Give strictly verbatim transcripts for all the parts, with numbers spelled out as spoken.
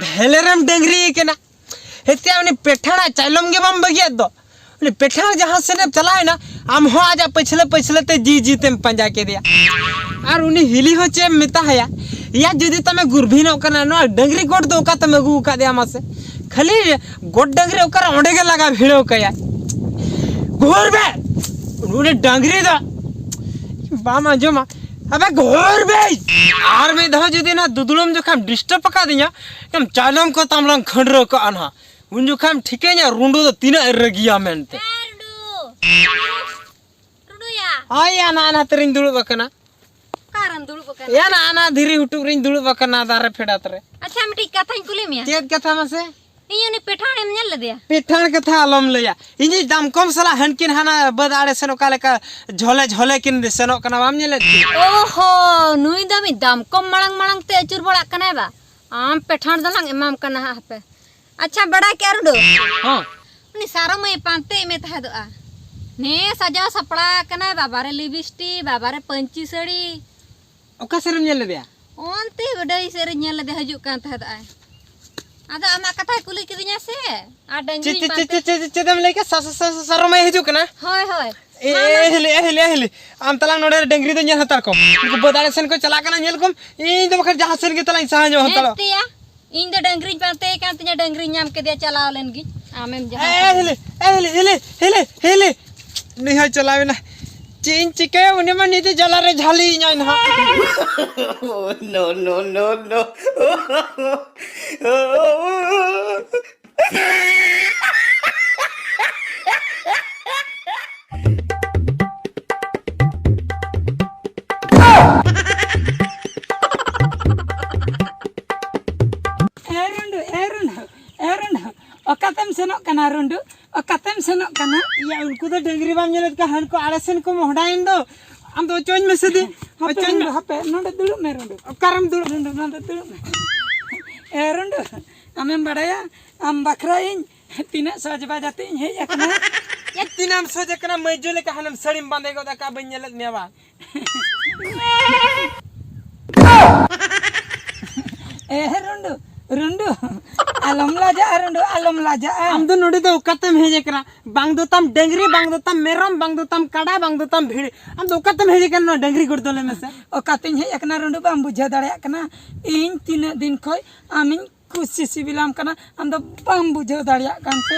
ᱵᱷᱮᱞᱮᱨᱮᱢ ᱰᱟᱹᱝᱨᱤ ᱠᱟᱱᱟ᱾ ᱦᱮᱛᱮ ᱩᱱᱤ ᱯᱮᱴᱷᱟᱲᱟᱜ ᱪᱟᱭᱞᱚᱢ ᱜᱮ ᱵᱟᱢ ᱵᱟᱹᱜᱤᱭᱟᱫ ᱫᱚ᱾ ᱩᱱᱤ ᱯᱮᱴᱷᱟᱲ ᱡᱟᱦᱟᱸ ᱥᱮᱫ ᱮᱢ ᱪᱟᱞᱟᱣ ᱮᱱᱟ, ᱟᱢ ᱦᱚᱸ ᱟᱡᱟᱜ ᱯᱟᱹᱪᱷᱞᱟᱹ ᱯᱟᱹᱪᱷᱞᱟᱹ ᱛᱮ ᱡᱤ ᱡᱤ ᱛᱮᱢ ᱯᱟᱸᱡᱟ ᱠᱮᱫᱮᱭᱟ᱾ ᱟᱨ ᱩᱱᱤ ᱦᱤᱞᱤ ᱦᱚᱸ ᱪᱮᱫ ᱮᱢ ᱢᱮᱛᱟ ᱦᱟᱭᱟ? ᱭᱟ ᱡᱩᱫᱤ ᱛᱟᱢᱮ ᱜᱩᱨᱵᱷᱤᱱᱚᱜ ᱠᱟᱱᱟ, ᱱᱚᱣᱟ ᱰᱟᱹᱝᱨᱤ ᱜᱚᱴ ᱫᱚ ᱚᱠᱟ ᱛᱮᱢ ᱟᱹᱜᱩ ᱟᱠᱟᱫᱮᱭᱟ ᱢᱟᱥᱮ? ᱠᱷᱟᱹᱞᱤ ᱜᱚᱴ ᱰᱟᱹᱝᱨᱤ ᱚᱠᱟᱨᱮ, ᱚᱸᱰᱮ ᱜᱮ ᱞᱟᱜᱟ ᱵᱷᱤᱲᱟᱹᱣ ᱠᱟᱭᱟ᱾ ᱜᱷᱩᱨ ᱵᱮ! ᱩᱱᱤ ᱰᱟᱹᱝᱨᱤ ᱫᱚ ᱵᱟᱢ ᱟᱸᱡᱚᱢᱟ᱾ ᱟᱵᱮ ᱜᱷᱩᱨ ᱵᱮ! ᱟᱨ ᱢᱤᱫ ᱫᱷᱟᱣ ᱡᱩᱫᱤ ᱱᱟ ᱫᱩᱫᱩᱲᱩᱢ ᱡᱚᱠᱷᱟᱢ ᱰᱤᱥᱴᱟᱵ ᱟᱠᱟᱫᱤᱧᱟ, ᱮᱢ ᱪᱟᱭᱞᱚᱢ ᱠᱚ ᱛᱟᱢᱞᱟᱝ ᱠᱷᱟᱹᱱᱰᱨᱟᱹᱣ ᱠᱟᱜᱼᱟ ᱱᱟᱦᱟᱜ᱾ ᱩᱱ ᱡᱚᱠᱷᱟᱢ ᱴᱷᱤᱠᱟᱹᱧᱟ ᱨᱩᱸᱰᱩ ᱫᱚ ᱛᱤᱱᱟᱹᱜ ᱮ ᱨᱟᱹᱜᱤᱭᱟ ᱢᱮᱱᱛᱮ᱾ ᱮ ᱨᱩᱸᱰᱩ! ᱨᱩᱸᱰᱩᱭᱟ! ᱦᱳᱭ, ᱟᱱᱟ ᱟᱱᱟ ᱛᱮᱨᱤᱧ ᱫᱩᱲᱩᱵ ᱟᱠᱟᱱᱟ᱾ ᱚᱠᱟᱨᱮᱢ ᱫᱩᱲᱩᱵ ᱟᱠᱟᱱᱟ? ᱭᱟ, ᱱᱟ ᱟᱱᱟ ᱫᱷᱤᱨᱤ ᱦᱩᱴᱩᱵ ᱨᱤᱧ ᱫᱩᱲᱩᱵ ᱟᱠᱟᱱᱟ ᱫᱟᱨᱮ ᱯᱷᱮᱰᱟᱛ ᱨᱮ᱾ ᱟᱪᱪᱷᱟ, ᱢᱤᱫᱴᱤᱡ ᱠᱟᱛᱷᱟᱧ ᱠᱩᱞᱤ ᱢᱮᱭᱟ᱾ ᱪᱮᱫ ᱠᱟᱛᱷᱟ ᱢᱟᱥᱮ? ᱤᱧ ᱩᱱᱤ ᱯᱮᱴᱷᱟᱲᱮᱢ ᱧᱮᱞ ᱞᱮᱫᱮᱭᱟ? ᱯᱮᱴᱷᱟᱲ ᱠᱟᱛᱷᱟ ᱟᱞᱚᱢ ᱞᱟᱹᱭᱟ᱾ ᱤᱧᱤᱡ ᱫᱟᱢᱠᱚᱢ ᱥᱟᱞᱟᱜ ᱦᱟᱱᱠᱤᱱ ᱦᱟᱱᱟ ᱵᱟᱹᱫᱽ ᱟᱲᱮ ᱥᱮᱱ ᱚᱠᱟ ᱞᱮᱠᱟ ᱡᱷᱚᱞᱮ ᱡᱷᱚᱞᱮ ᱠᱤᱱ ᱥᱮᱱᱚᱜ ᱠᱟᱱᱟ, ᱵᱟᱢ ᱧᱮᱞᱮᱫ ᱠᱤᱱ? ᱚᱦᱚ, ᱱᱩᱭ ᱫᱚ ᱢᱤᱫ ᱫᱟᱢᱠᱚᱢ ᱢᱟᱲᱟᱝ ᱢᱟᱲᱟᱝ ᱛᱮ ᱟᱹᱪᱩᱨ ᱵᱟᱲᱟᱜ ᱠᱟᱱᱟᱭ ᱵᱟ᱾ ᱟᱢ ᱯᱮᱴᱷᱟᱲ ᱫᱚᱞᱟᱝ ᱮᱢᱟᱢ ᱠᱟᱱᱟ ᱦᱟᱸᱜ, ᱦᱟᱯᱮ᱾ ᱟᱪᱪᱷᱟ, ᱵᱟᱲᱟᱭ ᱠᱮᱜᱼᱟ ᱨᱩᱰᱟᱹ? ᱦᱚᱸ᱾ ᱩᱱᱤ ᱥᱟᱨᱚ ᱢᱟᱹᱭ ᱯᱟᱱᱛᱮ ᱢᱮ ᱛᱟᱦᱮᱸᱫᱚᱜᱼᱟ᱾ ᱱᱮ ᱥᱟᱡᱟᱣ ᱥᱟᱯᱲᱟᱣ ᱠᱟᱱᱟᱭ, ᱵᱟᱵᱟᱨᱮ ᱞᱤᱯᱤᱥᱴᱤᱠ, ᱵᱟᱵᱟᱨᱮ ᱯᱟᱹᱧᱪᱤ ᱥᱟᱹᱲᱤ᱾ ᱚᱠᱟ ᱥᱮᱫ ᱨᱮᱢ ᱧᱮᱞ ᱞᱮᱫᱮᱭᱟ? ᱚᱱᱛᱮ ᱰᱟᱹᱦᱤ ᱥᱮᱫ ᱨᱮ ᱧᱮᱞ ᱞᱮᱫᱮ ᱦᱤᱡᱩᱜ ᱠᱟᱱ ᱛᱟᱦᱮᱸᱫᱚᱜᱼᱟᱭ᱾ ᱟᱫᱚ ᱟᱢᱟᱜ ᱠᱟᱛᱷᱟᱭ ᱠᱩᱞᱤ ᱠᱤᱫᱤᱧᱟ ᱥᱮ, ᱟᱨ ᱪᱮᱫ, ᱰᱟᱹᱝᱨᱤᱧ ᱪᱮᱫ, ᱪᱮᱫ, ᱯᱟᱱᱛᱮ ᱪᱮᱫ, ᱪᱮᱫ, ᱪᱮᱫ ᱮᱢ ᱞᱟᱹᱭ ᱠᱮᱫ? ᱥᱟ-, ᱥᱟ-, ᱥᱟ-, ᱥᱟ-, ᱥᱟᱨᱚ ᱢᱟᱹᱭ ᱦᱤᱡᱩᱜ ᱠᱟᱱᱟ? ᱦᱳᱭ, ᱦᱳᱭ᱾ ᱮ, ᱢᱟ, ᱢᱟ᱾ ᱮ, ᱦᱤᱞᱤ, ᱮ, ᱦᱤᱞᱤ, ᱮ, ᱦᱤᱞᱤ᱾ ᱟᱢ ᱛᱟᱞᱟᱝ ᱱᱚᱰᱮ ᱰᱟᱹᱝᱨᱤ ᱫᱚ ᱧᱮᱞ ᱦᱟᱛᱟᱲ ᱠᱚᱢ᱾ ᱩᱱᱠᱩ ᱵᱟᱹᱫᱽ ᱟᱲᱮ ᱥᱮᱱ ᱠᱚ ᱪᱟᱞᱟᱜ ᱠᱟᱱᱟ, ᱧᱮᱞ ᱠᱚᱢ᱾ ᱤᱧ ᱫᱚ ᱵᱟᱠᱷᱟᱱ ᱡᱟᱦᱟᱸ ᱥᱮᱱ ᱜᱮ ᱛᱟᱞᱟᱝ ᱥᱟᱦᱟ ᱧᱚᱜ ᱦᱟᱛᱟᱲᱚᱜ᱾ ᱦᱮᱸ ᱛᱮᱭᱟ, ᱤᱧ ᱫᱚ ᱰᱟᱹᱝᱨᱤᱧ ᱯᱟᱱᱛᱮᱭ ᱠᱟᱱ ᱛᱤᱧᱟ, ᱰᱟᱹᱝᱨᱤᱧ ᱧᱟᱢ ᱠᱮᱫᱮᱭᱟ, ᱪᱟᱞᱟᱣ ᱞᱮᱱ ᱜᱤᱧ᱾ ᱟᱢᱮᱢ ᱡᱟᱦᱟᱸ ᱮ, ᱠᱟᱱᱟ᱾ ᱦᱤᱞᱤ, ᱮ, ᱦᱤᱞᱤ, ᱦᱤᱞᱤ, ᱦᱤᱞᱤ, ᱦᱤᱞᱤ᱾ ᱱᱩᱭ ᱦᱚᱸᱭ ᱪᱟᱞᱟᱣ ᱮᱱᱟ᱾ ᱪᱮᱫ ᱤᱧ ᱪᱤᱠᱟᱹᱭᱟ? ᱩᱱᱤ ᱢᱟ ᱱᱤᱛ ᱡᱟᱞᱟ ᱨᱮ ᱡᱷᱟᱹᱞᱤᱭᱤᱧᱟᱭ ᱱᱟᱦᱟᱜ᱾ No, no, no, no. ᱮ ᱨᱩᱸᱰᱩ, ᱮ ᱨᱩᱸᱰᱩ, ᱮ ᱨᱩᱸᱰᱩ, ᱚᱠᱟᱛᱮᱢ ᱥᱮᱱᱚᱜ ᱠᱟᱱᱟ ᱨᱩᱸᱰᱩ? ᱚᱠᱟᱛᱮᱢ ᱥᱮᱱᱚᱜ ᱠᱟᱱᱟ? ᱤᱭᱟ, ᱩᱱᱠᱩ ᱫᱚ ᱰᱟᱹᱝᱨᱤ ᱵᱟᱢ ᱧᱮᱞᱮᱫ ᱠᱚᱣᱟ? ᱦᱟᱱᱠᱩ ᱟᱲᱮ ᱥᱮᱱ ᱠᱚ ᱢᱚᱦᱰᱟᱭᱮᱱ ᱫᱚ᱾ ᱟᱢ ᱫᱚ ᱚᱪᱚᱧ ᱢᱮᱥᱮ ᱫᱮ᱾ ᱦᱟᱯᱮ ᱚᱪᱚᱧ ᱨᱩᱸᱰᱩ, ᱢᱮ᱾ ᱦᱟᱯᱮ, ᱱᱚᱰᱮ ᱫᱩᱲᱩᱵ ᱢᱮ ᱨᱩᱸᱰᱩ᱾ ᱚᱠᱟᱨᱮᱢ ᱫᱩᱲᱩᱵ? ᱨᱩᱸᱰᱩ, ᱱᱚᱰᱮ ᱫᱩᱲᱩᱵ ᱢᱮ᱾ ᱮ ᱨᱩᱸᱰᱩ, ᱟᱢᱮᱢ ᱵᱟᱲᱟᱭᱟ, ᱟᱢ ᱵᱟᱠᱷᱨᱟ ᱤᱧ ᱛᱤᱱᱟᱹᱜ ᱥᱚᱡᱽ ᱵᱟᱡᱟᱛᱮ ᱤᱧ ᱦᱮᱡ ᱟᱠᱟᱱᱟ᱾ ᱮ, ᱛᱤᱱᱟᱹᱜ ᱮᱢ ᱥᱚᱡᱽ ᱟᱠᱟᱱᱟ? ᱢᱟᱹᱭᱡᱩ ᱞᱮᱠᱟ ᱦᱟᱱᱮᱢ ᱥᱟᱹᱲᱤᱢ ᱵᱟᱸᱫᱮ ᱜᱚᱫ ᱟᱠᱟᱫ, ᱵᱟᱹᱧ ᱧᱮᱞᱮᱫ ᱢᱮᱭᱟ ᱵᱟᱝ? ᱮ ᱨᱩᱸᱰᱩ, ᱨᱩᱸᱰᱩ, ᱟᱞᱚᱢ ᱞᱟᱡᱟᱜᱼᱟ ᱨᱩᱸᱰᱩ, ᱟᱞᱚᱢ ᱞᱟᱡᱟᱜᱼᱟ᱾ ᱟᱢ ᱫᱚ ᱱᱚᱰᱮ ᱫᱚ ᱚᱠᱟᱛᱮᱢ ᱦᱮᱡ ᱟᱠᱟᱱᱟ? ᱵᱟᱝ ᱫᱚ ᱛᱟᱢ ᱰᱟᱹᱝᱨᱤ, ᱵᱟᱝ ᱫᱚ ᱛᱟᱢ ᱢᱮᱨᱚᱢ, ᱵᱟᱝ ᱫᱚ ᱛᱟᱢ ᱠᱟᱰᱟ, ᱵᱟᱝ ᱫᱚ ᱛᱟᱢ ᱵᱷᱤᱲᱤ᱾ ᱟᱢ ᱫᱚ ᱚᱠᱟᱛᱮᱢ ᱦᱮᱡ ᱟᱠᱟᱱᱟ ᱱᱚᱣᱟ ᱰᱟᱹᱝᱨᱤ ᱜᱚᱲ ᱫᱚ? ᱞᱟᱹᱭ ᱢᱮᱥᱮ᱾ ᱚᱠᱟᱛᱤᱧ ᱦᱮᱡ ᱟᱠᱟᱱᱟ ᱨᱩᱸᱰᱩ, ᱵᱟᱢ ᱵᱩᱡᱷᱟᱹᱣ ᱫᱟᱲᱮᱭᱟᱜ ᱠᱟᱱᱟ? ᱤᱧ ᱛᱤᱱᱟᱹᱜ ᱫᱤᱱ ᱠᱷᱚᱡ ᱟᱢᱤᱧ ᱠᱩᱥᱤ ᱥᱤᱵᱤᱞᱟᱢ ᱠᱟᱱᱟ, ᱟᱢ ᱫᱚ ᱵᱟᱢ ᱵᱩᱡᱷᱟᱹᱣ ᱫᱟᱲᱮᱭᱟᱜ ᱠᱟᱱ ᱛᱮ᱾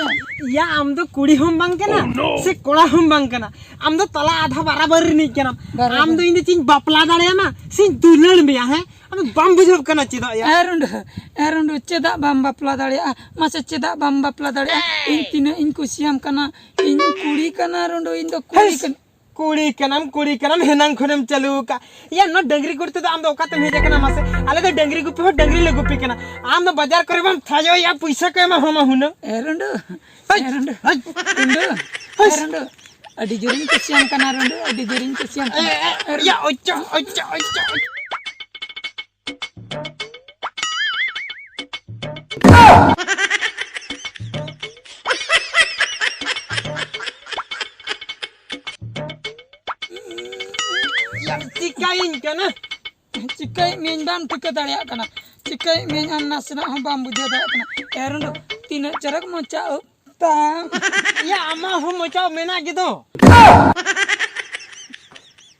ᱭᱟ, ᱟᱢ ᱫᱚ ᱠᱩᱲᱤ ᱦᱚᱸᱢ ᱵᱟᱝ ᱠᱟᱱᱟ, ᱥᱮ ᱠᱚᱲᱟ ᱦᱚᱸᱢ ᱵᱟᱝ ᱠᱟᱱᱟ᱾ ᱟᱢ ᱫᱚ ᱛᱟᱞᱟ ᱟᱫᱷᱟ ᱵᱟᱨᱟᱵᱟᱨ ᱨᱤᱱᱤᱡ ᱠᱟᱱᱟᱢ᱾ ᱵᱟᱨᱟᱵᱟᱨ᱾ ᱟᱢ ᱫᱚ ᱤᱧ ᱫᱚ ᱪᱮᱫ ᱤᱧ ᱵᱟᱯᱞᱟ ᱫᱟᱲᱮᱭᱟᱢᱟ, ᱥᱮᱧ ᱫᱩᱞᱟᱹᱲ ᱢᱮᱭᱟ? ᱦᱮᱸ, ᱟᱢ ᱫᱚ ᱵᱟᱢ ᱵᱩᱡᱷᱟᱹᱣ ᱠᱟᱱᱟ ᱪᱮᱫᱟᱜ ᱭᱟ? ᱮ ᱨᱩᱸᱰᱩ, ᱮ ᱨᱩᱸᱰᱩ, ᱪᱮᱫᱟᱜ ᱵᱟᱢ ᱵᱟᱯᱞᱟ ᱫᱟᱲᱮᱭᱟᱜᱼᱟ? ᱢᱟᱥᱮ, ᱪᱮᱫᱟᱜ ᱵᱟᱢ ᱵᱟᱯᱞᱟ ᱫᱟᱲᱮᱭᱟᱜᱼᱟ? ᱤᱧ ᱛᱤᱱᱟᱹᱜ ᱤᱧ ᱠᱩᱥᱤᱭᱟᱢ ᱠᱟᱱᱟ, ᱤᱧ ᱠᱩᱲᱤ ᱠᱟᱱᱟ ᱨᱩᱸᱰᱩ, ᱤᱧ ᱫᱚ ᱠᱩᱲᱤ ᱦᱮᱥ᱾ ᱠᱟᱱᱟ᱾ ᱠᱩᱲᱤ ᱠᱟᱱᱟᱢ, ᱠᱩᱲᱤ ᱠᱟᱱᱟᱢ, ᱦᱮᱱᱟᱝ ᱠᱷᱚᱱᱮᱢ ᱪᱟᱹᱞᱩ ᱟᱠᱟᱫ᱾ ᱭᱟ, ᱱᱚᱣᱟ ᱰᱟᱹᱝᱨᱤ ᱜᱩᱲ ᱛᱮᱫᱚ ᱟᱢ ᱫᱚ ᱚᱠᱟᱛᱮᱢ ᱦᱮᱡ ᱟᱠᱟᱱᱟ ᱢᱟᱥᱮ? ᱟᱞᱮ ᱫᱚ ᱰᱟᱹᱝᱨᱤ ᱜᱩᱯᱤ ᱦᱚᱸ ᱰᱟᱹᱝᱨᱤ ᱞᱮ ᱜᱩᱯᱤ ᱠᱟᱱᱟ᱾ ᱟᱢ ᱫᱚ ᱵᱟᱡᱟᱨ ᱠᱚᱨᱮ ᱵᱟᱢ ᱛᱷᱟᱡᱚᱭᱮᱫᱼᱟ, ᱯᱩᱭᱥᱟᱹ ᱠᱚ ᱮᱢᱟ ᱦᱚᱸ ᱢᱟ ᱦᱩᱱᱟᱹᱝ᱾ ᱮ ᱨᱩᱸᱰᱩ, ᱦᱟᱹᱭ, ᱮ ᱨᱩᱸᱰᱩ, ᱦᱟᱹᱭ, ᱨᱩᱸᱰᱩ, ᱦᱟᱹᱭ᱾ ᱮ ᱨᱩᱸᱰᱩ, ᱟᱹᱰᱤ ᱡᱳᱨᱤᱧ ᱠᱩᱥᱤᱭᱟᱢ ᱠᱟᱱᱟ ᱨᱩᱸᱰᱩ, ᱟᱹᱰᱤ ᱡᱳᱨᱤᱧ ᱠᱩᱥᱤᱭᱟᱢ ᱮ, ᱠᱟᱱᱟ᱾ ᱮ, ᱮ, ᱭᱟ, ᱚᱪᱚ, ᱚᱪᱚ, ᱚᱪᱚ, ᱚᱪᱚ᱾ ᱭᱟ, ᱪᱤᱠᱟᱹᱭᱤᱧ ᱠᱟᱱᱟ? ᱪᱤᱠᱟᱹᱭᱮᱫ ᱢᱤᱭᱟᱹᱧ ᱵᱟᱢ ᱴᱷᱤᱠᱟᱹ ᱫᱟᱲᱮᱭᱟᱜ ᱠᱟᱱᱟ? ᱪᱤᱠᱟᱹᱭᱮᱫ ᱢᱤᱭᱟᱹᱧ ᱟᱢ ᱱᱟᱥᱮᱱᱟᱜ ᱦᱚᱸ ᱵᱟᱢ ᱵᱩᱡᱷᱟᱹᱣ ᱫᱟᱲᱮᱭᱟᱜ ᱠᱟᱱᱟ? ᱮ ᱨᱩᱸᱰᱩ, ᱛᱤᱱᱟᱹᱜ ᱪᱚᱨᱚᱠ ᱢᱚᱪᱟ ᱩᱵ ᱛᱟᱢ᱾ ᱭᱟ, ᱟᱢᱟᱜ ᱦᱚᱸ ᱢᱚᱪᱟ ᱩᱵ ᱢᱮᱱᱟᱜ ᱜᱮᱫᱚ᱾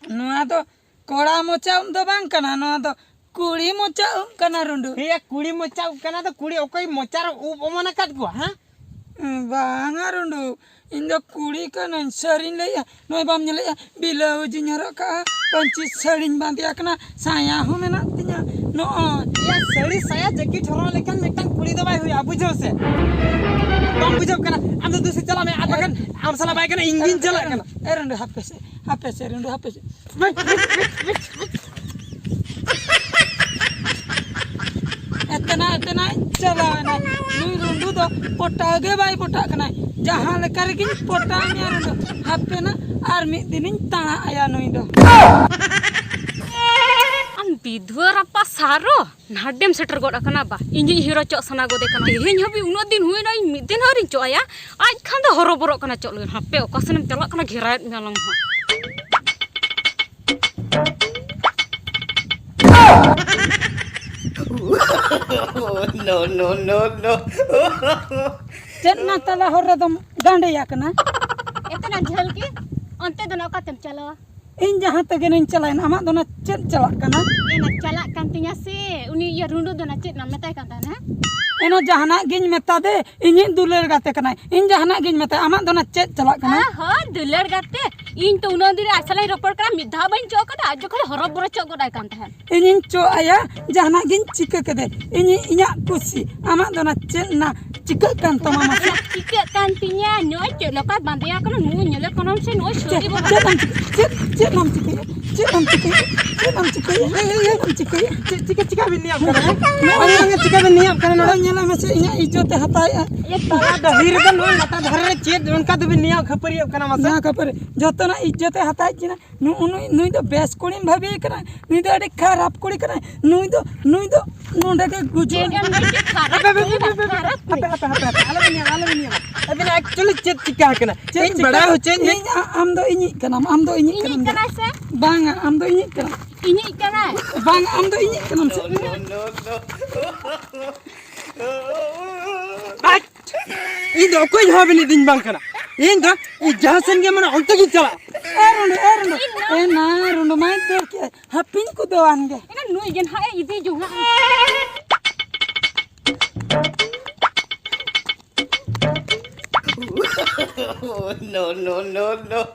ᱱᱚᱣᱟ ᱫᱚ ᱠᱚᱲᱟ ᱢᱚᱪᱟ ᱩᱵ ᱫᱚ ᱵᱟᱝ ᱠᱟᱱᱟ, ᱱᱚᱣᱟ ᱫᱚ ᱠᱩᱲᱤ ᱢᱚᱪᱟ ᱩᱵ ᱠᱟᱱᱟ ᱨᱩᱸᱰᱩ᱾ ᱦᱮᱸᱭᱟ, ᱠᱩᱲᱤ ᱢᱚᱪᱟ ᱩᱵ ᱠᱟᱱᱟ ᱫᱚ, ᱠᱩᱲᱤ ᱚᱠᱚᱭ ᱢᱚᱪᱟ ᱨᱮ ᱩᱵ ᱚᱢᱚᱱ ᱟᱠᱟᱫ ᱠᱚᱣᱟ, ᱦᱮᱸ? ᱵᱟᱝᱟ ᱨᱩᱸᱰᱩ, ᱤᱧ ᱫᱚ ᱠᱩᱲᱤ ᱠᱟᱹᱱᱟᱹᱧ, ᱥᱟᱹᱨᱤᱧ ᱞᱟᱹᱭᱮᱜᱼᱟ᱾ ᱱᱚᱜᱼᱚᱭ ᱵᱟᱢ ᱧᱮᱞᱮᱜᱼᱟ, ᱵᱞᱟᱣᱩᱡᱽ ᱤᱧ ᱦᱚᱨᱚᱜ ᱠᱟᱜᱼᱟ, ᱯᱟᱹᱧᱪᱤ ᱥᱟᱹᱲᱤᱧ ᱵᱟᱸᱫᱮ ᱟᱠᱟᱱᱟ, ᱥᱟᱭᱟ ᱦᱚᱸ ᱢᱮᱱᱟᱜ ᱛᱤᱧᱟ᱾ ᱱᱚᱜᱼᱚᱭ᱾ ᱭᱟ, ᱥᱟᱹᱲᱤ ᱥᱟᱭᱟ ᱡᱮᱠᱮᱴ ᱦᱚᱨᱚᱜ ᱞᱮᱠᱷᱟᱱ ᱢᱤᱫᱴᱟᱝ ᱠᱩᱲᱤ ᱫᱚ ᱵᱟᱭ ᱦᱩᱭᱩᱜᱼᱟ, ᱵᱩᱡᱷᱟᱹᱣ ᱥᱮ? ᱵᱟᱢ ᱵᱩᱡᱷᱟᱹᱣ ᱠᱟᱱᱟ? ᱟᱢ ᱫᱚ ᱫᱩᱥᱮ ᱪᱟᱞᱟᱜ ᱢᱮ, ᱟᱨ ᱵᱟᱠᱷᱟᱱ ᱟᱢ ᱥᱟᱞᱟᱜ ᱵᱟᱭ ᱜᱟᱱᱚᱜ, ᱤᱧ ᱜᱤᱧ ᱪᱟᱞᱟᱜ ᱠᱟᱱᱟ᱾ ᱮ ᱨᱩᱸᱰᱩ, ᱦᱟᱯᱮ ᱥᱮ, ᱦᱟᱯᱮ ᱥᱮ, ᱨᱩᱸᱰᱩ, ᱦᱟᱯᱮ ᱥᱮ᱾ ᱮᱛᱮᱱᱟ, ᱮᱛᱮᱱᱟ, ᱪᱟᱞᱟᱣᱮᱱᱟ᱾ ᱱᱩᱭ ᱨᱩᱸᱰᱩ ᱫᱚ ᱯᱚᱴᱟᱣ ᱜᱮ ᱵᱟᱭ ᱯᱚᱴᱟᱜ ᱠᱟᱱᱟᱭ᱾ ᱡᱟᱦᱟᱸ ᱞᱮᱠᱟ ᱨᱮᱜᱮᱧ ᱯᱚᱴᱟᱣ ᱢᱮᱭᱟ ᱨᱩᱸᱰᱩ, ᱦᱟᱯᱮᱱᱟ, ᱟᱨ ᱢᱤᱫ ᱫᱤᱱᱤᱧ ᱛᱟᱬᱟ ᱟᱭᱟ ᱱᱩᱭ ᱫᱚ᱾ ᱟᱢ ᱯᱤᱫᱷᱩᱣᱟᱹ ᱨᱟᱯᱟ ᱥᱟᱨᱚ, ᱱᱟᱰᱮᱢ ᱥᱮᱴᱮᱨ ᱜᱚᱫ ᱟᱠᱟᱱᱟ ᱵᱟ? ᱤᱧᱤᱡ ᱦᱤᱨᱳ ᱪᱚᱜ ᱥᱟᱱᱟ ᱜᱚᱫᱮ ᱠᱟᱱᱟ᱾ ᱛᱮᱦᱮᱧ ᱦᱟᱹᱵᱤᱡ ᱩᱱᱟᱹᱜ ᱫᱤᱱ ᱦᱩᱭᱱᱟ, ᱤᱧ ᱢᱤᱫ ᱫᱤᱱ ᱦᱚᱸ ᱟᱹᱣᱨᱤᱧ ᱪᱚᱜ ᱟᱭᱟ᱾ ᱟᱡ ᱠᱷᱟᱱ ᱫᱚ ᱦᱚᱨᱚᱵᱚᱨᱚᱜ ᱠᱟᱱᱟ ᱪᱚᱜ ᱞᱟᱹᱜᱤᱫ᱾ ᱦᱟᱯᱮ, ᱚᱠᱟ ᱥᱮᱱᱮᱢ ᱪᱟᱞᱟᱜ ᱠᱟᱱᱟ, ᱜᱷᱮᱨᱟᱭᱮᱫ ᱢᱮᱭᱟᱞᱟᱝ ᱦᱟᱸᱜ᱾ No, no, no, no. ᱪᱮᱫ ᱱᱟ ᱛᱟᱞᱟ ᱦᱚᱨ ᱨᱮᱫᱚᱢ ᱜᱟᱸᱰᱮᱭᱟ ᱠᱟᱱᱟ? ᱮᱛᱱᱟ ᱡᱷᱟᱹᱞ ᱜᱮ, ᱚᱱᱛᱮ ᱫᱚ ᱱᱟ ᱚᱠᱟᱛᱮᱢ ᱪᱟᱞᱟᱣᱟ? ᱤᱧ ᱡᱟᱦᱟᱸ ᱛᱮᱜᱮ ᱱᱟᱧ ᱪᱟᱞᱟᱣᱮᱱ, ᱟᱢᱟᱜ ᱫᱚ ᱱᱟ ᱪᱮᱫ ᱪᱟᱞᱟᱜ ᱠᱟᱱᱟ? ᱮᱱᱟ ᱪᱟᱞᱟᱜ ᱠᱟᱱ ᱛᱤᱧᱟ ᱥᱮ, ᱩᱱᱤ ᱤᱭᱟᱹ ᱨᱩᱸᱰᱩ ᱫᱚ ᱱᱟ ᱪᱮᱫ ᱱᱟᱢ ᱢᱮᱛᱟᱭ ᱠᱟᱱ ᱛᱟᱦᱮᱱᱟ? ᱮᱱᱟ ᱡᱟᱦᱟᱱᱟᱜ ᱜᱤᱧ ᱢᱮᱛᱟ ᱫᱮ, ᱤᱧᱤᱡ ᱫᱩᱞᱟᱹᱲ ᱜᱟᱛᱮ ᱠᱟᱱᱟᱭ, ᱤᱧ ᱡᱟᱦᱟᱱᱟᱜ ᱜᱤᱧ ᱢᱮᱛᱟᱭ, ᱟᱢᱟᱜ ᱫᱚ ᱱᱟ ᱪᱮᱫ ᱪᱟᱞᱟᱜ ᱠᱟᱱᱟ? ᱦᱚᱸ, ᱫᱩᱞᱟᱹᱲ ᱜᱟᱛᱮ, ᱤᱧ ᱛᱚ ᱩᱱᱟᱹᱜ ᱫᱤᱱ ᱨᱮ ᱟᱡ ᱥᱟᱞᱟᱜ ᱤᱧ ᱨᱚᱯᱚᱲ ᱠᱟᱱᱟ, ᱢᱤᱫ ᱫᱷᱟᱣ ᱵᱟᱹᱧ ᱪᱚᱜ ᱠᱟᱫᱟ, ᱟᱡ ᱡᱚᱠᱷᱚᱱ ᱦᱚᱨᱚ ᱵᱚᱨᱚ ᱪᱚᱜ ᱜᱚᱫ ᱟᱭ ᱠᱟᱱ ᱛᱟᱦᱮᱸᱫ᱾ ᱤᱧᱤᱧ ᱪᱚᱜ ᱟᱭᱟ, ᱡᱟᱦᱟᱱᱟᱜ ᱜᱤᱧ ᱪᱤᱠᱟᱹ ᱠᱮᱫᱮ, ᱤᱧ ᱤᱧᱟᱹᱜ ᱠᱩᱥᱤ, ᱟᱢᱟᱜ ᱫᱚ ᱱᱟ ᱪᱮᱫ ᱱᱟ ᱪᱤᱠᱟᱹᱜ ᱠᱟᱱ ᱛᱟᱢᱟ ᱢᱟᱥᱮ? ᱪᱤᱠᱟᱹᱜ ᱠᱟᱱ ᱛᱤᱧᱟ, ᱱᱚᱜᱼᱚᱭ ᱪᱮᱫ ᱞᱮᱠᱟ ᱵᱟᱸᱫᱮᱭᱟ ᱠᱟᱱᱟ, ᱱᱩᱭ ᱧᱮᱞᱮ ᱠᱟᱱᱟᱢ ᱥᱮ, ᱱᱚᱜᱼᱚᱭ ᱪᱮᱫ ᱥᱟᱹᱨᱤ ᱵᱚ ᱪᱮᱫ ᱮᱢ ᱪᱤᱠᱟᱹ ᱪᱮᱫ ᱪᱮᱫ ᱮᱢ ᱪᱤᱠᱟᱹᱭᱟ? ᱪᱮᱫ ᱮᱢ ᱪᱤᱠᱟᱹᱭᱟ? ᱪᱮᱫ ᱮᱢ ᱪᱤᱠᱟᱹᱭᱟ? ᱪᱮᱫ ᱮᱢ ᱪᱤᱠᱟᱹᱭᱟ? ᱪᱮᱫ ᱪᱤᱠᱟᱹ ᱪᱤᱠᱟᱹ ᱵᱤᱱ ᱱᱤᱭᱟᱹᱜ ᱠᱟᱱᱟ? ᱱᱚᱜᱼᱚᱭ ᱱᱚᱜᱼᱚᱭ ᱪᱤᱠᱟᱹ ᱵᱤᱱ ᱱᱤᱭᱟᱹᱜ ᱠᱟᱱᱟ ᱱᱚᱰᱮ? ᱛᱟᱞᱟ ᱰᱟᱹᱦᱤ ᱨᱮᱫᱚ ᱱᱚᱣᱟ ᱞᱟᱴᱟ ᱫᱷᱟᱨᱮ ᱨᱮ ᱪᱮᱫ ᱚᱱᱠᱟ ᱫᱚᱵᱤᱱ ᱱᱤᱭᱟᱹᱜ ᱠᱷᱟᱹᱯᱟᱹᱨᱤᱭᱟᱹᱜ ᱠᱟᱱᱟ ᱢᱟᱥᱮ? ᱱᱚᱣᱟ ᱠᱷᱟᱹᱯᱟᱹᱨᱤ ᱡᱚᱛᱚᱱᱟᱜ ᱤᱡᱽᱡᱚᱛ ᱮ ᱦᱟᱛᱟᱣᱮᱫ ᱠᱤᱱᱟ᱾ ᱱᱩ- ᱱᱩᱭ ᱱᱩᱭ ᱫᱚ ᱵᱮᱥ ᱠᱩᱲᱤᱢ ᱵᱷᱟᱹᱵᱤᱭᱮ ᱠᱟᱱᱟ, ᱱᱩᱭ ᱫᱚ ᱟᱹᱰᱤ ᱠᱷᱟᱨᱟᱯ ᱠᱩᱲᱤ ᱠᱟᱱᱟᱭ, ᱱᱩᱭ ᱫᱚ ᱱᱩᱭ ᱫᱚ ᱱᱚᱰᱮ ᱜᱮ ᱜᱩᱡᱩᱜ᱾ ᱪᱮᱫ ᱮᱢ ᱞᱟᱹᱭ ᱠᱮᱫ? ᱠᱷᱟᱨᱟᱯ ᱠᱩᱲᱤ ᱫᱚ ᱠᱷᱟᱨᱟᱯ ᱠᱩᱲᱤ᱾ ᱦᱟᱯᱮ ᱦᱟᱯᱮ ᱦᱟᱯᱮ ᱦᱟᱯᱮ, ᱟᱞᱚ ᱵᱤᱱ ᱧᱟᱢᱟ, ᱟᱞᱚ ᱵᱤᱱ ᱧᱟᱢᱟ᱾ ᱟᱹᱵᱤᱱᱟᱜ actually ᱪᱮᱫ ᱪᱤᱠᱟ ᱟᱠᱟᱱᱟ? ᱪᱮᱫ ᱤᱧ ᱪᱤᱠᱟᱹ? ᱵᱟᱲᱟᱭ ᱦᱚᱪᱚᱧ ᱢᱮ᱾ ᱤᱧ ᱟ- ᱟᱢ ᱫᱚ ᱤᱧᱤᱡ ᱠᱟᱱᱟᱢ, ᱟᱢ ᱫᱚ ᱤᱧᱤᱡ ᱤᱧᱤᱡ ᱠᱟᱱᱟᱢ᱾ ᱠᱟᱱᱟᱭ ᱥᱮ? ᱵᱟᱝᱟ, ᱟᱢ ᱫᱚ ᱤᱧᱤᱡ ᱠᱟᱱᱟᱢ᱾ ᱤᱧᱤᱡ ᱠᱟᱱᱟᱭ᱾ ᱵᱟᱝᱟ, ᱟᱢ ᱫᱚ ᱤᱧᱤᱡ ᱠᱟᱱᱟᱢ ᱥᱮ? ᱤᱧ ᱫᱚ ᱚᱠᱚᱭ ᱦᱚᱸ ᱵᱤᱱ ᱤᱫᱤᱧ ᱵᱟᱝ ᱠᱟᱱᱟ᱾ ᱤᱧ ᱫᱚ ᱤᱧ ᱡᱟᱦᱟᱸ ᱥᱮᱱ ᱜᱮ ᱢᱟᱱᱮ ᱚᱱᱛᱮ ᱜᱤᱧ ᱪᱟᱞᱟᱜᱼᱟ᱾ ᱮ ᱨᱩᱸᱰᱩ, ᱮ ᱨᱩᱸᱰᱩ, ᱮ ᱱᱟ ᱨᱩᱸᱰᱩ ᱢᱟᱭ ᱫᱟᱹᱲ ᱠᱮᱫ᱾ ᱦᱟᱹᱯᱤᱧ ᱠᱚᱫᱚ ᱟᱱ ᱜᱮ᱾ ᱮᱱᱟ ᱱᱩᱭ ᱜᱮ ᱱᱟᱦᱟᱜ ᱮ ᱤᱫᱤ ᱡᱚᱝᱟ᱾ No, no, no, no.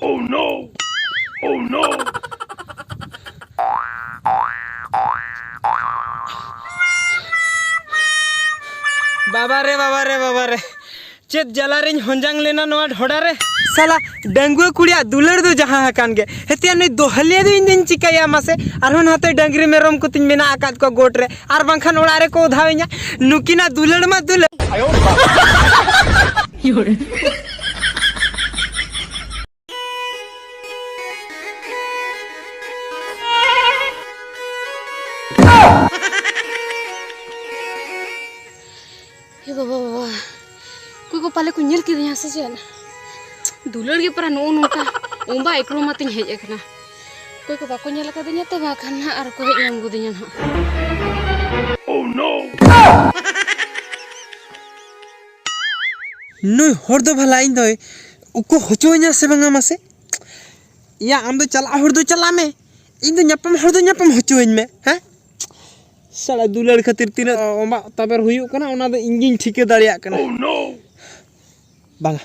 Oh no! Oh no! ᱵᱟᱵᱟ ᱨᱮ, ᱵᱟᱵᱟ ᱨᱮ, ᱵᱟᱵᱟ ᱨᱮ, ᱪᱮᱫ ᱡᱟᱞᱟ ᱨᱤᱧ ᱦᱚᱸᱡᱟᱝ ᱞᱮᱱᱟ ᱱᱚᱣᱟ ᱰᱷᱚᱰᱟ ᱨᱮ᱾ ᱥᱟᱞᱟ, ᱰᱟᱺᱜᱩᱣᱟᱹ ᱠᱩᱲᱤᱭᱟᱜ ᱫᱩᱞᱟᱹᱲ ᱫᱚ ᱡᱟᱦᱟᱸ ᱟᱠᱟᱱ ᱜᱮ᱾ ᱦᱮᱛᱮᱭᱟ ᱱᱩᱭ ᱫᱚᱦᱞᱤᱭᱟᱹ ᱫᱚ ᱤᱧ ᱫᱚᱧ ᱪᱤᱠᱟᱹᱭᱟ ᱢᱟᱥᱮ? ᱟᱨᱦᱚᱸ ᱱᱟᱛᱮ ᱰᱟᱹᱝᱨᱤ ᱢᱮᱨᱚᱢ ᱠᱚᱛᱤᱧ ᱢᱮᱱᱟᱜ ᱟᱠᱟᱫ ᱠᱚᱣᱟ ᱜᱚᱴ ᱨᱮ, ᱟᱨ ᱵᱟᱝᱠᱷᱟᱱ ᱚᱲᱟᱜ ᱨᱮᱠᱚ ᱚᱫᱷᱟᱣᱤᱧᱟ᱾ ᱱᱩᱠᱤᱱᱟᱜ ᱫᱩᱞᱟᱹᱲ ᱢᱟ ᱫᱩᱞᱟᱹᱲ᱾ ᱮ ᱵᱟᱵᱟ, ᱵᱟᱵᱟ, ᱚᱠᱚᱭ ᱠᱚ ᱯᱟᱞᱮ ᱠᱚ ᱧᱮᱞ ᱠᱤᱫᱤᱧᱟ ᱥᱮ ᱪᱮᱫ? ᱫᱩᱞᱟᱹᱲ ᱜᱮ ᱯᱟᱨᱟ ᱱᱚᱜᱼᱚ ᱱᱚᱝᱠᱟ ᱚᱢᱵᱟ ᱮᱠᱲᱚᱢᱟᱛᱤᱧ ᱦᱮᱡ ᱟᱠᱟᱱᱟ᱾ ᱚᱠᱚᱭ ᱠᱚ ᱵᱟᱠᱚ ᱧᱮᱞ ᱟᱠᱟᱫᱤᱧᱟ ᱛᱚ, ᱵᱟᱠᱷᱟᱱ ᱱᱟᱦᱟᱜ ᱟᱨ ᱠᱚ ᱦᱮᱡ ᱧᱟᱢ ᱜᱚᱫᱤᱧᱟ ᱱᱟᱦᱟᱜ᱾ ᱱᱩᱭ ᱦᱚᱲ ᱫᱚ ᱵᱷᱟᱞᱟ ᱤᱧ ᱫᱚᱭ ᱩᱠᱩ ᱦᱚᱪᱚᱣᱟᱹᱧᱟ ᱥᱮ ᱵᱟᱝᱟ ᱢᱟᱥᱮ? ᱭᱟ, ᱟᱢ ᱫᱚ ᱪᱟᱞᱟᱜ ᱦᱚᱲ ᱫᱚ ᱪᱟᱞᱟᱜ ᱢᱮ, ᱤᱧ ᱫᱚ ᱧᱟᱯᱟᱢ ᱦᱚᱲ ᱫᱚ ᱧᱟᱯᱟᱢ ᱦᱚᱪᱚᱣᱟᱹᱧ ᱢᱮ, ᱦᱮᱸ? ᱥᱟᱞᱟ, ᱫᱩᱞᱟᱹᱲ ᱠᱷᱟᱹᱛᱤᱨ ᱛᱤᱱᱟᱹᱜ ᱚᱢᱵᱟᱜ ᱛᱟᱵᱮᱨ ᱦᱩᱭᱩᱜ ᱠᱟᱱᱟ, ᱚᱱᱟ ᱫᱚ ᱤᱧ ᱜᱤᱧ ᱴᱷᱤᱠᱟᱹ ᱫᱟᱲᱮᱭᱟᱜ ᱠᱟᱱᱟ᱾ ᱵᱟᱝᱟ,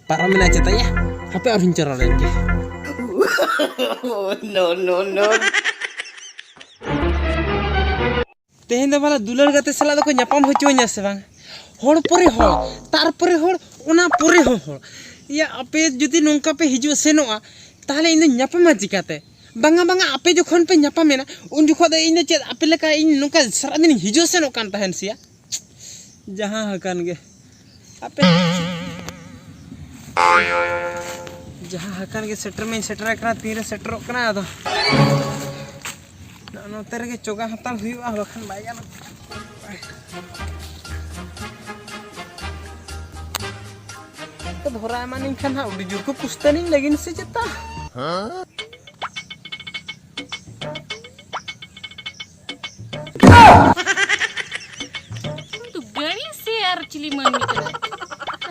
ᱯᱟᱨᱚᱢᱮᱱᱟ ᱪᱮᱛᱟ ᱭᱟ, ᱦᱟᱯᱮ ᱟᱨᱦᱚᱸᱧ ᱪᱟᱞᱟᱣ ᱞᱮᱱ ᱜᱮ᱾ No, no, no. ᱛᱮᱦᱮᱧ ᱫᱚ ᱵᱷᱟᱞᱟ ᱫᱩᱞᱟᱹᱲ ᱜᱟᱛᱮ ᱥᱟᱞᱟᱜ ᱫᱚᱠᱚ ᱧᱟᱯᱟᱢ ᱦᱚᱪᱚᱣᱟᱹᱧᱟ ᱥᱮ ᱵᱟᱝ? ᱦᱚᱲ ᱯᱚᱨᱮ ᱦᱚᱲ, ᱛᱟᱨᱯᱚᱨᱮ ᱦᱚᱲ, ᱚᱱᱟ ᱯᱚᱨᱮ ᱦᱚᱸ ᱦᱚᱲ᱾ ᱤᱭᱟᱹ, ᱟᱯᱮ ᱡᱩᱫᱤ ᱱᱚᱝᱠᱟ ᱯᱮ ᱦᱤᱡᱩᱜ ᱥᱮᱱᱚᱜᱼᱟ, ᱛᱟᱦᱚᱞᱮ ᱤᱧ ᱫᱚᱧ ᱧᱟᱯᱟᱢᱟ ᱪᱤᱠᱟᱹᱛᱮ? ᱵᱟᱝᱟ, ᱵᱟᱝᱟ, ᱟᱯᱮ ᱡᱚᱠᱷᱚᱱ ᱯᱮ ᱧᱟᱯᱟᱢᱮᱱᱟ, ᱩᱱ ᱡᱚᱠᱷᱚᱱ ᱫᱚ ᱤᱧ ᱫᱚ ᱪᱮᱫ ᱟᱯᱮ ᱞᱮᱠᱟ ᱤᱧ ᱱᱚᱝᱠᱟ ᱥᱟᱨᱟᱫᱤᱱᱤᱧ ᱦᱤᱡᱩᱜ ᱥᱮᱱᱚᱜ ᱠᱟᱱ ᱛᱟᱦᱮᱱ ᱥᱮᱭᱟ? ᱡᱟᱦᱟᱸ ᱦᱟᱠᱟᱱ ᱜᱮ, ᱟᱯᱮ ᱡᱟᱦᱟᱸ ᱦᱟᱠᱟᱱ ᱜᱮ, ᱥᱮᱴᱮᱨ ᱢᱟᱧ ᱥᱮᱴᱮᱨ ᱟᱠᱟᱱᱟ, ᱛᱤᱨᱮ ᱥᱮᱴᱮᱨᱚᱜ ᱠᱟᱱᱟ ᱟᱫᱚ᱾ ᱱᱚᱜᱼᱚ ᱱᱚᱛᱮ ᱨᱮᱜᱮ ᱪᱚᱜᱟ ᱦᱟᱛᱟᱲ ᱦᱩᱭᱩᱜᱼᱟ, ᱵᱟᱠᱷᱟᱱ ᱵᱟᱭ ᱜᱟᱱᱚᱜ᱾ ᱠᱚ ᱫᱷᱚᱨᱟ ᱮᱢᱟᱱᱤᱧ ᱠᱷᱟᱱ ᱦᱟᱸᱜ ᱟᱹᱰᱤ ᱡᱳᱨ ᱠᱚ ᱯᱩᱥᱛᱟᱹᱱᱤᱧ ᱞᱟᱹᱜᱤᱫ ᱥᱮ ᱪᱮᱛᱟ? ᱩᱱᱤ ᱫᱚ ᱜᱟᱹᱲᱤ ᱥᱮ ᱟᱨ ᱪᱤᱞᱤ ᱢᱟᱹᱱᱢᱤ ᱠᱟᱱᱟᱭ?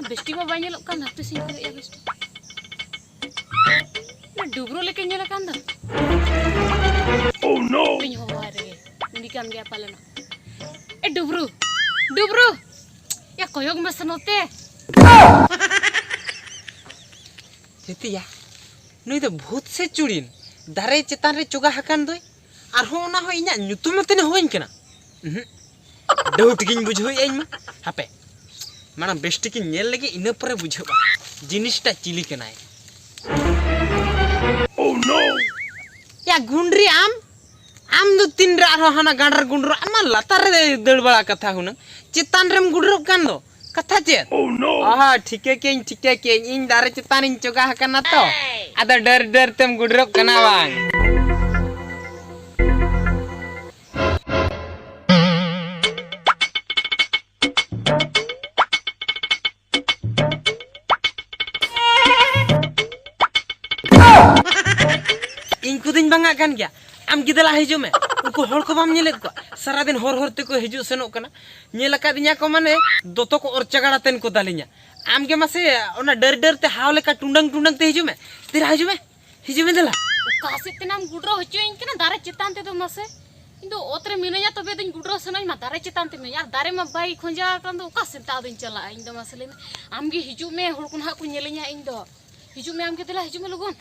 ᱵᱮᱥᱴᱷᱤᱠ ᱢᱟ ᱵᱟᱭ ᱧᱮᱞᱚᱜ ᱠᱟᱱ, ᱦᱟᱯᱮ ᱥᱮᱧ ᱠᱚᱭᱚᱜᱼᱟ ᱵᱮᱥᱴᱷᱤᱠ᱾ ᱚᱱᱟ ᱰᱩᱵᱨᱩ ᱞᱮᱠᱟᱧ ᱧᱮᱞ ᱟᱠᱟᱱ ᱫᱚ᱾ Oh no! ᱦᱟᱯᱮᱧ ᱦᱚᱦᱚᱣᱟᱭ ᱨᱮᱜᱮ, ᱩᱱᱤ ᱠᱟᱱ ᱜᱮᱭᱟ ᱯᱟᱞᱮᱱ᱾ ᱮ ᱰᱩᱵᱨᱩ, ᱰᱩᱵᱨᱩ, ᱭᱟ ᱠᱚᱭᱚᱜ ᱢᱮᱥᱮ ᱱᱚᱛᱮ᱾ ᱦᱤᱛᱤᱭᱟ, ᱱᱩᱭ ᱫᱚ ᱵᱷᱩᱛ ᱥᱮ ᱪᱩᱲᱤᱱ? ᱫᱟᱨᱮ ᱪᱮᱛᱟᱱ ᱨᱮ ᱪᱚᱜᱟ ᱟᱠᱟᱱ ᱫᱚᱭ, ᱟᱨᱦᱚᱸ ᱚᱱᱟ ᱦᱚᱸ ᱤᱧᱟᱜ ᱧᱩᱛᱩᱢ ᱟᱛᱮ ᱦᱚᱦᱚᱧ ᱠᱟᱱᱟ᱾ ᱩᱦᱩᱸ᱾ ᱰᱟᱹᱣᱩᱴ ᱜᱤᱧ ᱵᱩᱡᱷᱟᱹᱣᱮᱫᱼᱟ ᱤᱧ ᱢᱟ᱾ ᱦᱟᱯᱮ, ᱢᱟᱲᱟᱝ ᱵᱮᱥ ᱴᱷᱤᱠᱤᱧ ᱧᱮᱞ ᱞᱮᱜᱮ, ᱤᱱᱟᱹ ᱯᱚᱨᱮ ᱵᱩᱡᱷᱟᱹᱜᱼᱟ ᱡᱤᱱᱤᱥᱴᱟ ᱪᱤᱞᱤ ᱠᱟᱱᱟᱭ᱾ ᱭᱟ ᱜᱩᱱᱰᱨᱤ ᱟᱢ, ᱟᱢ ᱫᱚ ᱛᱤᱱᱨᱮ ᱟᱨᱦᱚᱸ ᱦᱟᱱᱟ ᱜᱟᱸᱰᱨᱟ ᱜᱩᱸᱰᱨᱟ ᱟᱢ ᱢᱟ ᱞᱟᱛᱟᱨ ᱨᱮ ᱫᱟᱹᱲ ᱵᱟᱲᱟ ᱠᱟᱛᱷᱟ ᱦᱩᱱᱟᱹᱝ, ᱪᱮᱛᱟᱱ ᱨᱮᱢ ᱜᱩᱰᱨᱚᱜ ᱠᱟᱱ ᱫᱚ, ᱠᱟᱛᱷᱟ ᱪᱮᱫ? ᱟᱦᱟ, ᱴᱷᱤᱠᱟᱹ ᱠᱮᱧ, ᱴᱷᱤᱠᱟᱹ ᱠᱮᱧ, ᱤᱧ ᱫᱟᱨᱮ ᱪᱮᱛᱟᱱᱤᱧ ᱪᱚᱜᱟ ᱟᱠᱟᱱᱟ ᱛᱚ, ᱟᱫᱚ ᱰᱟᱹᱨ ᱰᱟᱹᱨ ᱛᱮᱢ ᱜᱩᱰᱨᱚᱜ ᱠᱟᱱᱟ ᱵᱟᱝ? ᱤᱧ ᱠᱚᱫᱚᱧ ᱵᱟᱝᱟᱜ ᱠᱟᱱ ᱜᱮᱭᱟ, ᱟᱢ ᱜᱮ ᱫᱮᱞᱟ ᱦᱤᱡᱩᱜ ᱢᱮ᱾ ᱩᱱᱠᱩ ᱦᱚᱲ ᱠᱚ ᱵᱟᱢ ᱧᱮᱞᱮᱫ ᱠᱚᱣᱟ? ᱥᱟᱨᱟᱫᱤᱱ ᱦᱚᱨ ᱦᱚᱨ ᱛᱮᱠᱚ ᱦᱤᱡᱩᱜ ᱥᱮᱱᱚᱜ ᱠᱟᱱᱟ᱾ ᱧᱮᱞ ᱟᱠᱟᱫᱤᱧᱟ ᱠᱚ ᱢᱟᱱᱮ ᱫᱚᱛᱚ ᱠᱚ ᱚᱨ ᱪᱟᱜᱟᱲ ᱟᱛᱮᱱ ᱠᱚ ᱫᱟᱞᱤᱧᱟ᱾ ᱟᱢ ᱜᱮ ᱢᱟᱥᱮ ᱚᱱᱟ ᱰᱟᱹᱨ ᱰᱟᱹᱨ ᱛᱮ ᱦᱟᱣ ᱞᱮᱠᱟ ᱴᱩᱸᱰᱟᱹᱝ ᱴᱩᱸᱰᱟᱹᱝ ᱛᱮ ᱦᱤᱡᱩᱜ ᱢᱮ᱾ ᱫᱮᱞᱟ ᱦᱤᱡᱩᱜ ᱢᱮ, ᱦᱤᱡᱩᱜ ᱢᱮ ᱫᱮᱞᱟ᱾ ᱚᱠᱟ ᱥᱮᱫ ᱛᱮᱱᱟᱢ ᱜᱩᱰᱨᱟᱹ ᱦᱚᱪᱚᱭᱤᱧ ᱠᱟᱱᱟ ᱫᱟᱨᱮ ᱪᱮᱛᱟᱱ ᱛᱮᱫᱚ ᱢᱟᱥᱮ? ᱤᱧ ᱫᱚ ᱚᱛ ᱨᱮ ᱢᱤᱱᱟᱹᱧᱟ, ᱛᱚᱵᱮ ᱫᱚᱧ ᱜᱩᱰᱨᱟᱹ ᱥᱟᱱᱟᱧ ᱢᱟ ᱫᱟᱨᱮ ᱪᱮᱛᱟᱱ ᱛᱮ ᱢᱤᱱᱟᱹᱧᱟ, ᱟᱨ ᱫᱟᱨᱮ ᱢᱟ ᱵᱟᱭ ᱠᱷᱚᱸᱡᱟ ᱟᱠᱟᱱ ᱫᱚ, ᱚᱠᱟ ᱥᱮᱫ ᱛᱮ ᱟᱫᱚᱧ ᱪᱟᱞᱟᱜᱼᱟ? ᱤᱧ ᱫᱚ ᱢᱟᱥᱮ ᱞᱟᱹᱭ ᱢᱮ, ᱟᱢ ᱜᱮ ᱦᱤᱡᱩᱜ ᱢᱮ, ᱦᱚᱲ ᱠᱚ ᱱᱟᱦᱟᱜ ᱠᱚ ᱧᱮᱞᱤᱧᱟ ᱤᱧ ᱫᱚ᱾ ᱦᱤᱡᱩᱜ ᱢᱮ ᱟᱢ ᱜᱮ, ᱫᱮᱞᱟ ᱦᱤᱡᱩᱜ ᱢᱮ ᱞᱚᱜᱚᱱ᱾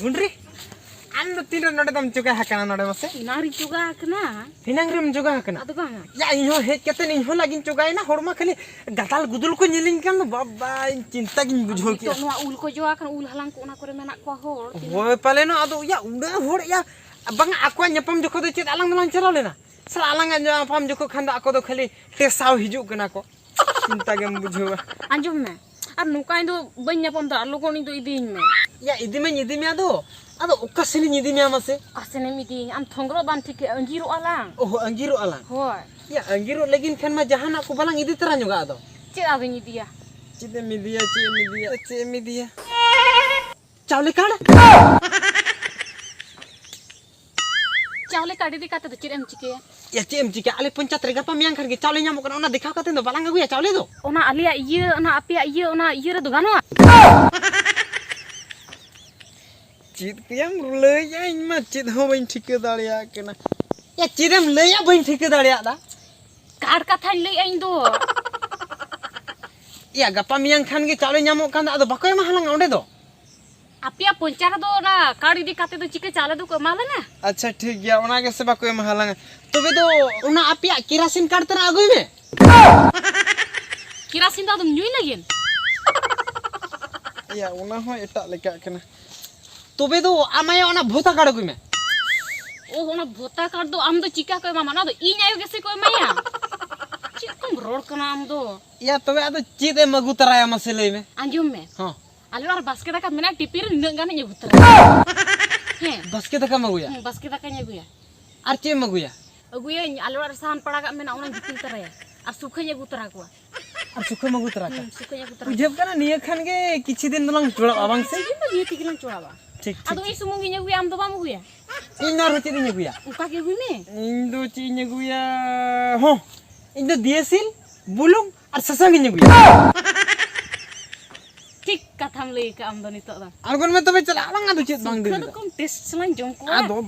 ᱜᱩᱱᱰᱨᱤ, ᱟᱢ ᱫᱚ ᱛᱤᱱᱨᱮ ᱱᱚᱰᱮ ᱫᱚᱢ ᱪᱚᱜᱟ ᱟᱠᱟᱱᱟ ᱱᱚᱰᱮ ᱢᱟᱥᱮ? ᱮᱱᱟᱝ ᱨᱤᱧ ᱪᱚᱜᱟ ᱟᱠᱟᱱᱟ᱾ ᱮᱱᱟᱝ ᱨᱮᱢ ᱪᱚᱜᱟ ᱟᱠᱟᱱᱟ? ᱟᱫᱚ ᱵᱟᱝᱟ᱾ ᱭᱟ, ᱤᱧ ᱦᱚᱸ ᱦᱮᱡ ᱠᱟᱛᱮ ᱤᱧ ᱦᱚᱸ ᱞᱟᱜᱤᱧ ᱪᱚᱜᱟᱭᱮᱱᱟ, ᱦᱚᱲ ᱢᱟ ᱠᱷᱟᱹᱞᱤ ᱜᱟᱫᱟᱞ ᱜᱩᱫᱩᱞ ᱠᱚ ᱧᱮᱞᱤᱧ ᱠᱟᱱ ᱫᱚ, ᱵᱟᱵᱟ, ᱤᱧ ᱪᱤᱱᱛᱟ ᱜᱤᱧ ᱵᱩᱡᱷᱟᱹᱣ ᱱᱤᱛᱚᱜ ᱠᱮᱜᱼᱟ᱾ ᱱᱚᱣᱟ ᱩᱞ ᱠᱚ ᱡᱚ ᱟᱠᱟᱱ, ᱩᱞ ᱦᱟᱞᱟᱝ ᱠᱚ ᱚᱱᱟ ᱠᱚᱨᱮ ᱢᱮᱱᱟᱜ ᱠᱚᱣᱟ ᱦᱚᱲ᱾ ᱛᱤᱱᱟᱹᱜ ᱦᱳᱭ, ᱯᱟᱞᱮᱱᱚᱜ ᱟᱫᱚ, ᱭᱟ, ᱩᱱᱟᱹᱜ ᱦᱚᱲ, ᱭᱟ, ᱵᱟᱝᱟ, ᱟᱠᱚᱣᱟᱜ ᱧᱟᱯᱟᱢ ᱡᱚᱠᱷᱚᱱ ᱫᱚ ᱪᱮᱫ ᱟᱞᱟᱝ ᱫᱚᱞᱟᱝ ᱪᱟᱞᱟᱣ ᱞᱮᱱᱟ? ᱥᱟᱞᱟ, ᱟᱞᱟᱝᱟᱜ ᱧᱟᱯᱟᱢ ᱡᱚᱠᱷᱚᱱ ᱠᱷᱟᱱ ᱫᱚ ᱟᱠᱚ ᱫᱚ ᱠᱷᱟᱹᱞᱤ ᱴᱮᱥᱟᱣ ᱦᱤᱡᱩᱜ ᱠᱟᱱᱟ ᱠᱚ᱾ ᱪᱤᱱᱛᱟ ᱜᱮᱢ ᱵᱩᱡᱷᱟᱹᱣᱟ᱾ ᱟᱸᱡᱚᱢ ᱢᱮ, ᱟᱨ ᱱᱚᱝᱠᱟ ᱤᱧ ᱫᱚ ᱵᱟᱹᱧ ᱧᱟᱯᱟᱢ ᱫᱟ, ᱟᱨ ᱞᱚᱜᱚᱱ ᱤᱧ ᱫᱚ ᱤᱫᱤᱭᱤᱧ ᱢᱮ᱾ ᱭᱟ, ᱤᱫᱤ ᱢᱟᱧ ᱤᱫᱤ ᱢᱮᱭᱟ ᱟᱫᱚ, ᱟᱫᱚ ᱚᱠᱟ ᱥᱮᱱᱤᱧ ᱤᱫᱤ ᱢᱮᱭᱟ ᱢᱟᱥᱮ? ᱚᱠᱟ ᱥᱮᱱᱮᱢ ᱤᱫᱤᱭᱤᱧ? ᱟᱢ ᱛᱷᱚᱝᱜᱽᱨᱚᱜ ᱵᱟᱢ ᱴᱷᱤᱠᱟᱹ, ᱟᱺᱜᱤᱨᱚᱜᱼᱟ ᱞᱟᱝ᱾ ᱚᱦᱚ, ᱟᱺᱜᱤᱨᱚᱜᱼᱟ ᱞᱟᱝ᱾ ᱦᱳᱭ᱾ ᱭᱟ, ᱟᱺᱜᱤᱨᱚᱜ ᱞᱟᱹᱜᱤᱫ ᱠᱷᱟᱱ ᱢᱟ ᱡᱟᱦᱟᱱᱟᱜ ᱠᱚ ᱵᱟᱞᱟᱝ ᱤᱫᱤ ᱛᱚᱨᱟ ᱧᱚᱜᱟ ᱟᱫᱚ᱾ ᱪᱮᱫ ᱟᱫᱚᱧ ᱤᱫᱤᱭᱟ? ᱪᱮᱫ ᱮᱢ ᱤᱫᱤᱭᱟ, ᱪᱮᱫ ᱮᱢ ᱤᱫᱤᱭᱟ, ᱪᱮᱫ ᱮᱢ ᱤᱫᱤᱭᱟ? ᱪᱟᱣᱞᱮ ᱠᱟᱲ᱾ ᱪᱟᱣᱞᱮ ᱠᱟᱲ ᱤᱫᱤ ᱠᱟᱛᱮ ᱫᱚ ᱪᱮᱫ ᱮᱢ ᱪᱤᱠᱟᱹᱭᱟ? ᱭᱟ, ᱪᱮᱫ ᱮᱢ ᱪᱤᱠᱟᱹᱭᱟ? ᱟᱞᱮ ᱯᱚᱧᱪᱟᱭᱮᱛ ᱨᱮ ᱜᱟᱯᱟ ᱢᱮᱭᱟᱝ ᱠᱷᱟᱱ ᱜᱮ ᱪᱟᱣᱞᱮ ᱧᱟᱢᱚᱜ ᱠᱟᱱᱟ, ᱚᱱᱟ ᱫᱮᱠᱷᱟᱣ ᱠᱟᱛᱮ ᱫᱚ ᱵᱟᱞᱟᱝ ᱟᱹᱜᱩᱭᱟ ᱪᱟᱣᱞᱮ ᱫᱚ? ᱚᱱᱟ ᱟᱞᱮᱭᱟᱜ ᱤᱭᱟᱹ, ᱚᱱᱟ ᱟᱯᱮᱭᱟᱜ ᱤᱭᱟᱹ, ᱚᱱᱟ ᱤᱭᱟᱹ ᱨᱮᱫᱚ ᱜᱟᱱᱚᱜᱼᱟ? ᱪᱮᱫ ᱠᱚᱭᱟᱢ ᱞᱟᱹᱭᱮᱜᱼᱟ? ᱤᱧ ᱢᱟ ᱪᱮᱫ ᱦᱚᱸ ᱵᱟᱹᱧ ᱴᱷᱤᱠᱟᱹ ᱫᱟᱲᱮᱭᱟᱜ ᱠᱟᱱᱟ᱾ ᱭᱟ, ᱪᱮᱫ ᱮᱢ ᱞᱟᱹᱭᱟ? ᱵᱟᱹᱧ ᱴᱷᱤᱠᱟᱹ ᱫᱟᱲᱮᱭᱟᱜ ᱫᱟ᱾ ᱠᱟᱨᱰ ᱠᱟᱛᱷᱟᱧ ᱞᱟᱹᱭᱮᱜᱼᱟ ᱤᱧ ᱫᱚ᱾ ᱭᱟ, ᱜᱟᱯᱟ ᱢᱮᱭᱟᱝ ᱠᱷᱟᱱ ᱜᱮ ᱪᱟᱣᱞᱮ ᱧᱟᱢᱚᱜ ᱠᱟᱱ ᱫᱚ, ᱟᱫᱚ ᱵᱟᱠᱚ ᱮᱢᱟ ᱦᱟᱞᱟᱝᱟ ᱚᱸᱰᱮ ᱫᱚ? ᱟᱯᱮᱭᱟᱜ ᱯᱚᱧᱪᱟᱭᱮᱛ ᱨᱮᱫᱚ ᱚᱱᱟ ᱠᱟᱨᱰ ᱤᱫᱤ ᱠᱟᱛᱮ ᱫᱚ ᱪᱤᱠᱟᱹ ᱪᱟᱣᱞᱮ ᱫᱚᱠᱚ ᱮᱢᱟ ᱞᱮᱱᱟ? ᱟᱪᱪᱷᱟ, ᱴᱷᱤᱠ ᱜᱮᱭᱟ, ᱚᱱᱟ ᱜᱮᱥᱮ ᱵᱟᱠᱚ ᱮᱢᱟ ᱞᱟᱝᱟ᱾ ᱛᱚᱵᱮ ᱫᱚ ᱚᱱᱟ ᱟᱯᱮᱭᱟᱜ ᱠᱮᱨᱟᱥᱤᱱ ᱠᱟᱨᱰ ᱛᱮᱱᱟᱜ ᱟᱹᱜᱩᱭ ᱢᱮ᱾ ᱠᱮᱨᱟᱥᱤᱱ ᱫᱚ ᱟᱫᱚᱢ ᱧᱩᱭ ᱞᱟᱹᱜᱤᱫ? ᱮᱭᱟ, ᱚᱱᱟ ᱦᱚᱸ ᱮᱴᱟᱜ ᱞᱮᱠᱟᱜ ᱠᱟᱱᱟ᱾ ᱛᱚᱵᱮ ᱫᱚ ᱟᱢᱟᱭᱟ ᱚᱱᱟ ᱵᱷᱳᱛᱟ ᱠᱟᱨᱰ ᱟᱹᱜᱩᱭ ᱢᱮ᱾ ᱳ, ᱚᱱᱟ ᱵᱷᱳᱛᱟ ᱠᱟᱨᱰ ᱫᱚ ᱟᱢ ᱫᱚ ᱪᱤᱠᱟ ᱠᱚ ᱮᱢᱟᱢᱟ? ᱚᱱᱟ ᱫᱚ ᱤᱧ ᱟᱭᱳ ᱜᱮᱥᱮ ᱠᱚ ᱮᱢᱟᱭᱟ᱾ ᱪᱮᱫ ᱠᱚᱢ ᱨᱚᱲ ᱠᱟᱱᱟ ᱟᱢ ᱫᱚ? ᱮᱭᱟ, ᱛᱚᱵᱮ ᱟᱫᱚ ᱪᱮᱫ ᱮᱢ ᱟᱹᱜᱩ ᱛᱟᱨᱟᱭᱟ ᱢᱟᱥᱮ ᱞᱟᱹᱭ ᱢᱮ? ᱟᱸᱡᱚᱢ ᱢᱮ᱾ ᱦᱚᱸ᱾ ᱟᱞᱮ ᱚᱲᱟᱜ ᱨᱮ ᱵᱟᱥᱠᱮ ᱫᱟᱠᱟ ᱢᱮᱱᱟᱜᱼᱟ, ᱴᱤᱯᱤᱱ ᱨᱮ ᱱᱤᱱᱟᱹᱜ ᱜᱟᱱᱤᱧ ᱟᱹᱜᱩ ᱛᱟᱨᱟᱭᱟ᱾ ᱦᱮᱸ᱾ ᱵᱟᱥᱠᱮ ᱫᱟᱠᱟᱢ ᱟᱹᱜᱩᱭᱟ? ᱦᱮᱸ, ᱵᱟᱥᱠᱮ ᱫᱟᱠᱟᱧ ᱟᱹᱜᱩᱭᱟ᱾ ᱟᱨ ᱪᱮᱫ ᱮᱢ ᱟᱹᱜᱩᱭᱟ? ᱟᱹᱜᱩᱭᱟᱹᱧ, ᱟᱞᱮ ᱚᱲᱟᱜ ᱨᱮ ᱥᱟᱦᱟᱱ ᱯᱟᱲᱟᱜᱟᱜ ᱢᱮᱱᱟᱜᱼᱟ, ᱚᱱᱟᱧ ᱫᱤᱯᱤᱞ ᱛᱟᱨᱟᱭᱟ᱾ ᱟᱨ ᱥᱩᱠᱷᱟᱹᱧ ᱟᱹᱜᱩ ᱛᱟᱨᱟ ᱠᱚᱣᱟ᱾ ᱟᱨ ᱥᱩᱠᱷᱟᱹᱢ ᱟᱹᱜᱩ ᱛᱟᱨᱟ ᱠᱚᱣᱟ? ᱦᱩᱸ, ᱥᱩᱠᱷᱟᱹᱧ ᱟᱹᱜᱩ ᱛᱟᱨᱟ ᱠᱚᱣᱟ᱾ ᱵᱩᱡᱷᱟᱹᱣ ᱠᱟᱱᱟ, ᱱᱤᱭᱟᱹ ᱠᱷᱟᱱ ᱜᱮ ᱠᱤᱪᱷᱩ ᱫᱤᱱ ᱫᱚᱞᱟᱝ ᱡᱚᱲᱟᱜᱼᱟ, ᱵᱟᱝ ᱥᱮ? ᱤᱧ ᱫᱚ ᱱᱤᱭᱟᱹ ᱛᱮᱜᱮ ᱞᱟᱝ ᱡᱚᱲᱟᱣᱟ᱾ ᱴᱷᱤᱠ, ᱴᱷᱤᱠ, ᱟᱫᱚ ᱴᱷᱤᱠ᱾ ᱤᱧ ᱥᱩᱢᱩᱝ ᱜᱤᱧ ᱟᱹᱜᱩᱭᱟ, ᱟᱢ ᱫᱚ ᱵᱟᱢ ᱟᱹᱜᱩᱭᱟ? ᱤᱧ ᱫᱚ ᱟᱨᱦᱚᱸ ᱪᱮᱫ ᱤᱧ ᱟᱹᱜᱩᱭᱟ? ᱚᱱᱠᱟ ᱜᱮ ᱟᱹᱜᱩᱭ ᱢᱮ᱾ ᱤᱧ ᱫᱚ ᱪᱮᱫ ᱤᱧ ᱟᱹᱜᱩᱭᱟ? ᱦᱚᱸ, ᱤᱧ ᱫᱚ ᱫᱤᱭᱟᱹᱥᱤᱞ, ᱵᱩᱞᱩᱝ ᱟᱨ ᱥᱟᱥᱟᱝ ᱤᱧ ᱟᱹᱜᱩᱭᱟ᱾ ᱴᱷᱤᱠ ᱠᱟᱛᱷᱟᱢ ᱞᱟᱹᱭ ᱟᱠᱟᱫ ᱟᱢ ᱫᱚ ᱱᱤᱛᱚᱜ ᱫᱚ᱾ ᱟᱬᱜᱚᱱ ᱢᱮ ᱛᱚᱵᱮ, ᱪᱟᱞᱟᱜ ᱟᱞᱟᱝ, ᱟᱫᱚ ᱪᱮᱫ ᱵᱟᱝ ᱥᱩᱠᱷᱟᱹ ᱫᱤᱱ ᱫᱚ ᱨᱮ᱾ ᱠᱚᱢ ᱴᱮᱥᱴ ᱥᱟᱞᱟᱧ ᱡᱚᱢ ᱠᱚᱣᱟ᱾ ᱟᱫᱚ ᱵᱟᱥ